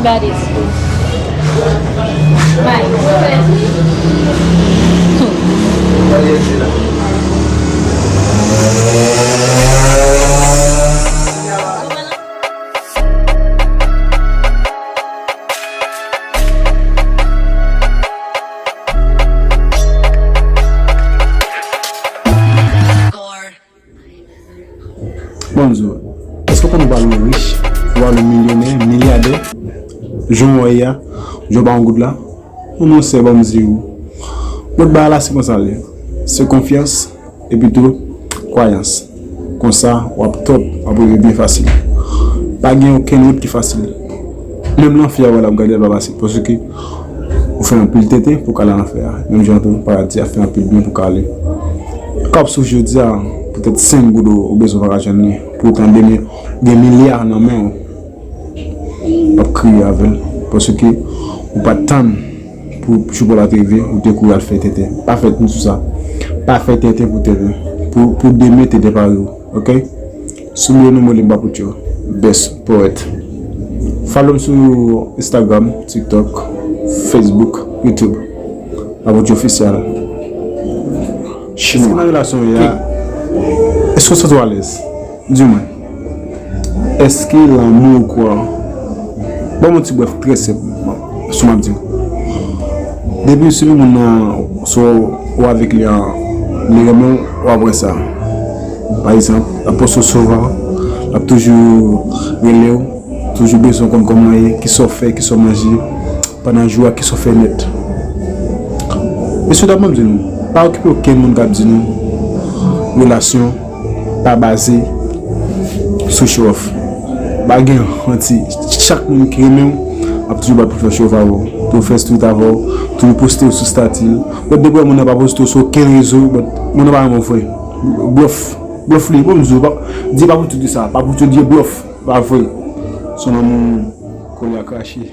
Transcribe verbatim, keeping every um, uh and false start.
Gade sou. May. Bon, m di w, èske w konn ou pral yon rich, ou pral yon milyonè, milyadè, jan w wè a, jan w pa yon goud la? Non, monchè, ban m di w. Lòt bagay la, se konsa l ye. Se konfyans, epi tou, kwayans. Konsa, w ap top, w ap rive byen fasil. Pa gen okenn wout ki fasil. Menm lanfè a, w wè l ap gade l pa fasil. Paske ou fè anpil tenten pou w ka al nan lanfè a. Menm jan tou, paradi a fè anpil byen pou w ka ale. Sa w ap soufri jodi a, poutèt senk goud ou, ou bezwen pa ka jwenn li. Poutan demen, gen milya nan men w. W ap kriye avè l. Paske ou pa t tann pou jou pa w la te rive, ou te kouri al fè tenten. Pa fè tenten sou sa. Pa fè tenten pou tenten. Pou, pou demen tenten pa rive. Ok? Sou nou, nou mwen li Bapoucho, best poet. Follow m sou Instagram, TikTok, Facebook, YouTube. Bapoucho Official. Chinwa. Èske nan relasyon w ye a, èske w santi w alèz? Di mwen. Èske lanmou ou kwè? Ban m yon ti brèf, trè senp, sou m ap di w. Depi si moun nan, si w avèk li an, li renmen w, w ap wè sa. Pa egzanp, l ap poste w souvan, l ap toujou rele w, toujou bezwen konn kòman w ye, kisa w fè, kisa w manje, pandan jou a, kisa w fè nèt. Mesye dam, ban m di nou, pa okipe okenn moun k ap di nou relasyon pa baze sou show off. Pa gen manti, chak moun ki renmen w ap toujou bat pou fè show off avè w, pou fè street avè w, toujou poste w sou stati l. But depi w wè moun nan pa poste w sou okenn rezo, but moun nan pa renmen w vre. Blòf, blòf li, bon, m di w, pa, Dye pa pou tout di sa, pa pou tout di blòf, pa vre. Se yon lanmou kolè a krache.